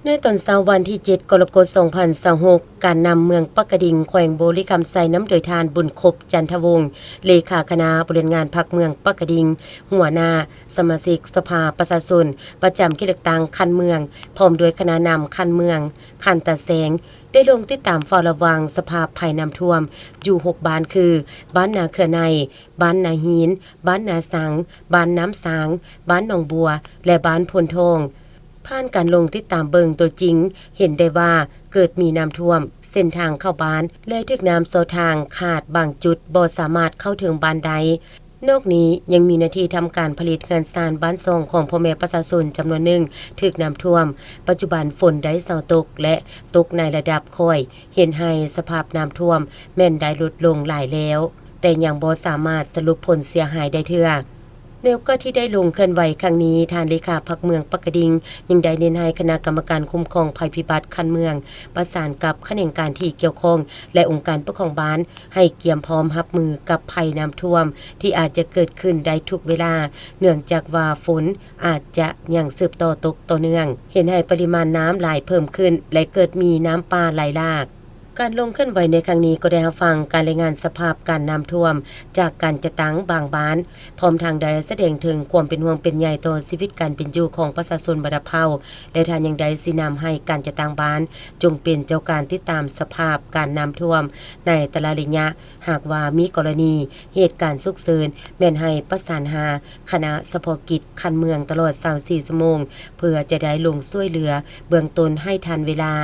ໃນຕອນເຊົ້າວັນທີເຈັດ ກໍລະກົດ ສອງພັນຊາວຫົກ, ການນຳເມືອງປາກກະດິງ ແຂວງບໍລິຄຳໄຊ ນຳໂດຍທ່ານ ບຸນຄົບ ຈັນທະວົງ ເລຂາຄະນະບໍລິຫານງານພັກເມືອງປາກກະດິງ, ຫົວໜ້າສະມາຊິກສະພາປະຊາຊົນປະຈຳເຂດເລືອກຕັ້ງຂັ້ນເມືອງ ພ້ອມດ້ວຍຄະນະນຳຂັ້ນເມືອງ, ຂັ້ນຕາແສງ ໄດ້ລົງຕິດຕາມເຝົ້າລະວັງສະພາບໄພນ້ຳຖ້ວມຢູ່ຫົກບ້ານຄື ບ້ານນາເຄືອໃນ, ບ້ານນາຫີນ, ບ້ານນາສັງ, ບ້ານນ້ຳຊາງ, ບ້ານໜອງບົວ ແລະ ບ້ານໂພນທອງ. ຜ່ານການລົງຕິດຕາມເບິ່ງຕົວຈິງ ເຫັນໄດ້ວ່າເກີດມີນ້ຳຖ້ວມເສັ້ນທາງເຂົ້າບ້ານ ແລະ ຖືກນ້ຳຊອດທາງຂາດ, ບາງຈຸດບໍ່ສາມາດເຂົ້າເຖິງບ້ານໄດ້. ນອກນີ້ຍັງມີໜ້າທີ່ທຳການຜະລິດເຮືອນຊານບ້ານຊ່ອງຂອງພໍ່ແມ່ປະຊາຊົນຈຳນວນໜຶ່ງຖືກນ້ຳຖ້ວມ. ປັດຈຸບັນຝົນໄດ້ເຊົາຕົກ ແລະ ຕົກໃນລະດັບຄ່ອຍ, ເຮັດໃຫ້ສະພາບນ້ຳຖ້ວມແມ່ນໄດ້ຫຼຸດລົງຫຼາຍແລ້ວ, ແຕ່ຍັງບໍ່ສາມາດສະຫຼຸບຜົນເສຍຫາຍໄດ້ເທື່ອ. ໃນໂອກາດທີ່ໄດ້ລົງເຄື່ອນໄຫວຄັ້ງນີ້, ທ່ານເລຂາພັກເມືອງປາກກະດິງ ຍັງໄດ້ເນັ້ນໃຫ້ຄະນະກຳມະການຄຸ້ມຄອງໄພພິບັດຂັ້ນເມືອງ ປະສານກັບຂະແໜງການທີ່ກ່ຽວຂ້ອງ ແລະ ອົງການປົກຄອງບ້ານ ໃຫ້ກຽມພ້ອມຮັບມືກັບໄພນ້ຳຖ້ວມທີ່ອາດຈະເກີດຂຶ້ນໄດ້ທຸກເວລາ, ເນື່ອງຈາກວ່າຝົນອາດຈະຍັງສືບຕໍ່ຕົກຕໍ່ເນື່ອງ, ເຮັດໃຫ້ປະລິມານນ້ຳໄຫຼເພີ່ມຂຶ້ນ ແລະ ເກີດມີນ້ຳປ່າໄຫຼຫຼາກ. ການລົງເຄື່ອນໄຫວໃນຄັ້ງນີ້ກໍໄດ້ຮັບຟັງການລາຍງານສະພາບການນ້ຳຖ້ວມຈາກການຈັດຕັ້ງບາງບ້ານ, ພ້ອມທັງໄດ້ສະແດງເຖິງຄວາມເປັນຫ່ວງເປັນໃຍຕໍ່ຊີວິດການເປັນຢູ່ຂອງປະຊາຊົນບັນດາເຜົ່າ ແລະ ທ່ານຍັງໄດ້ຊີ້ນຳໃຫ້ການຈັດຕັ້ງບ້ານຈົ່ງເປັນເຈົ້າການຕິດຕາມສະພາບການນ້ຳຖ້ວມໃນແຕ່ລະໄລຍະ, ຫາກວ່າມີກໍລະນີເຫດການສຸກເສີນ ແມ່ນໃຫ້ປະສານຫາຄະນະສະເພາະກິດຂັ້ນເມືອງຕະຫຼອດຊາວສີ່ຊົ່ວໂມງ ເພື່ອຈະໄດ້ລົງຊ່ວຍເຫຼືອເບື້ອງຕົ້ນໃຫ້ທັນເວລາ.